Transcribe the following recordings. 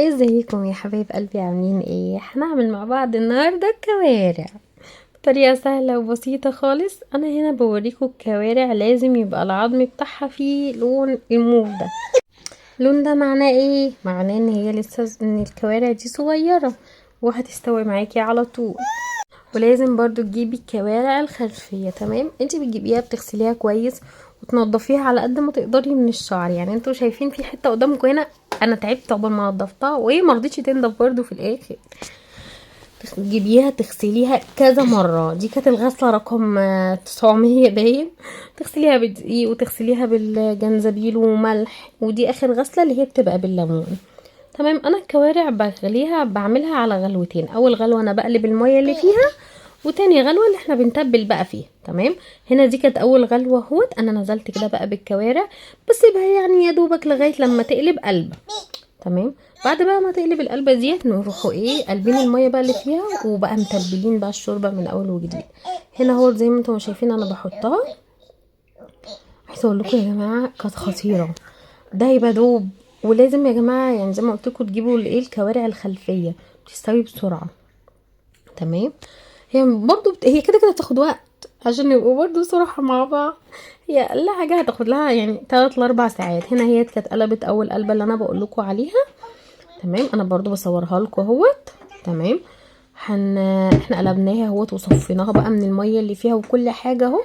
ازيكم يا حبايب قلبي؟ عاملين ايه؟ هنعمل مع بعض النهارده كوارع بطريقة سهلة وبسيطة خالص. انا هنا بوريكم الكوارع لازم يبقى العظم بتاعها فيه لون الموف ده. اللون ده معناه ايه؟ معناه ان هي لسه ان الكوارع دي صغيرة وهتستوي معاكي على طول. ولازم برضو تجيبي الكوارع الخلفية، تمام؟ انتي بتجيبيها بتغسليها كويس وتنضفيها على قد ما تقدري من الشعر. يعني انتوا شايفين في حتة قدامكم هنا انا تعبت عقبال ما نضفتها وهي ما رضتش تنضف برضو في الاخر. تجيبيها تغسليها كذا مرة، دي كانت الغسله رقم 900 باين. تغسليها بدقيق وتغسليها بالجنزبيل وملح، ودي اخر غسله اللي هي بتبقى بالليمون، تمام؟ انا الكوارع بغليها بعملها على غلوتين. اول غلوه انا بقلب المية اللي فيها، وتاني غلوه اللي احنا بنتبل بقى فيها، تمام؟ هنا دي كانت اول غلوه اهوت. انا نزلت كده بقى بالكوارع، بسيبها يعني يا دوبك لغاية لما تقلب قلبه، تمام؟ بعد بقى ما تقلب القلبه ديت نروحوا ايه قلبين المية بقى اللي فيها، وبقى متبلين بقى الشوربة من اول وجديد. هنا اهو زي ما انتم شايفين انا بحطها. عايزه اقول لكم يا جماعة كانت خطيرة، ده يبقى دوب. ولازم يا جماعة يعني زي ما قلت لكم تجيبوا الايه الكوارع الخلفية، بتستوي بسرعة، تمام؟ هي برضو هي كده كده بتاخد وقت عشان نبقوا برضو صراحة مع بعض. هي اقل حاجة هتاخد لها يعني 3 ل 4 ساعات. هنا هي كانت قلبت اول قلبه اللي انا بقول لكم عليها، تمام؟ انا برضو بصورها لكم اهوت، تمام؟ احنا قلبناها اهوت وصفيناها بقى من المية اللي فيها وكل حاجة اهو.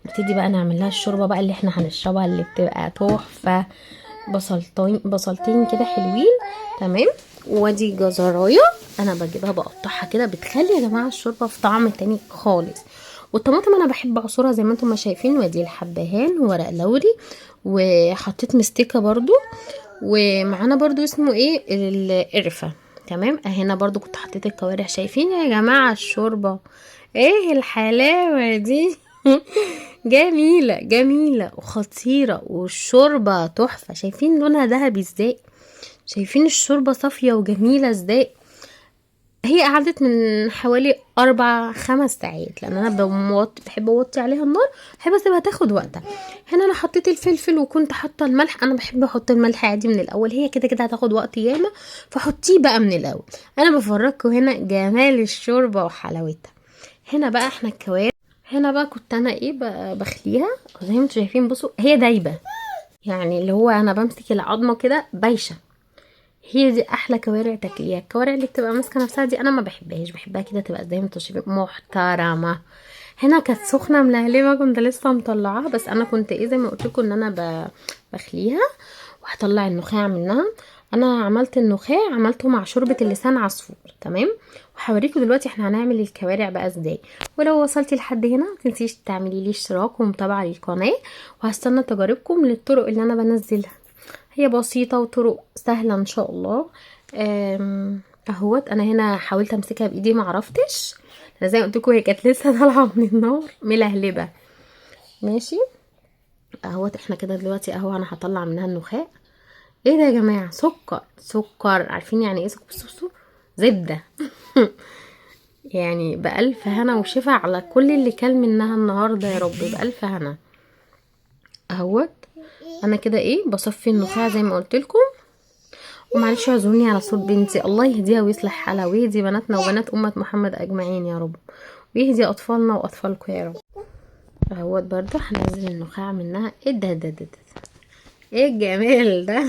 نبتدي بقى نعمل لها الشوربة بقى اللي احنا هنشربها اللي بتبقى تحفة. بصلتين كده حلوين، تمام؟ وادي جزرايه انا بجيبها بقطعها كده، بتخلي يا جماعة الشوربة في طعم تاني خالص. والطماطم انا بحب اعصرها زي ما انتم ما شايفين. وادي الحبهان وورق لوري، وحطيت مستكه برضو، ومعانا برضو اسمه ايه القرفه، تمام؟ هنا برضو كنت حطيت الكوارع. شايفين يا جماعة الشوربة ايه الحلاوة دي؟ جميلة جميلة وخطيرة، والشوربه تحفة. شايفين لونها ذهبي ازاي؟ شايفين الشوربة صافية وجميلة ازاي؟ هي قعدت من حوالي 4-5 ساعات، لان انا بحب اوطي عليها النار، بحب اسيبها تاخد وقتها. هنا انا حطيت الفلفل وكنت حاطه الملح. انا بحب احط الملح عادي من الاول، هي كده كده هتاخد وقت ياما، فحطيه بقى من الاول. انا بفرجكم هنا جمال الشوربة وحلاوتها. هنا بقى احنا الكوارع هنا بقى كنت انا ايه بخليها زي ما انتم شايفين. بصوا هي دايبه، يعني اللي هو انا بمسك العظمة كده بايشه. هي دي احلى كوارع تاكليها. الكوارع اللي بتبقى ماسكه نفسها دي انا ما بحبهاش، بحبها كده تبقى زي ما انتم شايفين محترمه. هنا كانت سخنة ملهلبه، كنت لسه مطلعاها، بس انا كنت ايه زي ما قلت لكم ان انا بخليها وهطلع النخاع منها. انا عملت النخاع عملته مع شوربة اللسان عصفور، تمام؟ وهوريكم دلوقتي احنا هنعمل الكوارع بقى ازاي. ولو وصلتي لحد هنا ما تنسيش تعملي لي اشتراك ومتابعة للقناة، وهستنى تجاربكم للطرق اللي انا بنزلها. هي بسيطة وطرق سهلة ان شاء الله. اهوت انا هنا حاولت امسكها بايدي ما عرفتش، انا زي ما قلت لكم هي كانت لسه طالعه من النار ملهلبه، ماشي؟ اهوت احنا كده دلوقتي اهو انا هطلع منها النخاع. ايه ده يا جماعة؟ سكر سكر، عارفين يعني ايه سكر؟ بصوا زبدة يعني بألف هنا وشفا على كل اللي كل منها النهارده يا رب، بألف هنا. اهوت انا كده ايه بصفي النخاع زي ما قلت لكم. ومعلش اعذروني على صوت بنتي، الله يهديها ويصلح حالها ويهدي بناتنا وبنات امه محمد اجمعين يا رب، ويهدي اطفالنا واطفالكم يا رب. اهوت برضو هنزل النخاع منها. ايه ده ده ده ده ايه الجمال ده؟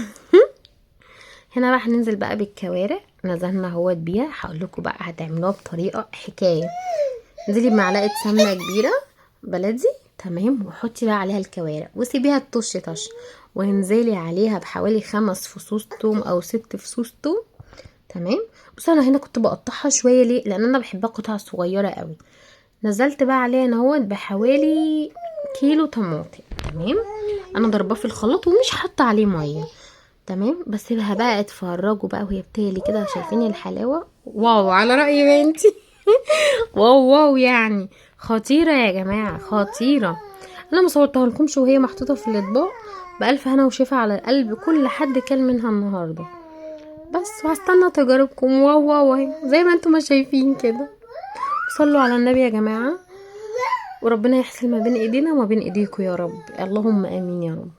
هنا بقى هننزل بقى بالكوارع. نزلنا اهوت بيها، هقول لكم بقى هتعملوها بطريقة حكاية. انزلي بمعلقه سمنه كبيرة بلدي، تمام؟ وحطي بقى عليها الكوارع وسيبيها تطش طش، وانزلي عليها بحوالي 5 فصوص توم او 6 فصوص توم، تمام؟ بصوا انا هنا كنت بقطعها شوية ليه؟ لان انا بحبها قطع صغيرة قوي. نزلت بقى عليها اهوت بحوالي كيلو طماطم، تمام؟ انا ضرباه في الخلاط ومش حاطه عليه مية، تمام؟ بسيبها بقى اتفرجوا بقى وهي بتغلي كده، شايفين الحلاوة؟ wow على راي بنتي wow wow، يعني خطيرة يا جماعة، خطيرة. انا ما صورتها لكمش وهي محطوطة في الاطباق. بألف هنا وشفا على القلب كل حد كل منها النهارده. بس وهستنى تجاربكم. wow wow اهي زي ما انتم ما شايفين كده. صلوا على النبي يا جماعة، وربنا يحسن ما بين ايدينا وما بين ايديكم يا رب، اللهم امين يا رب.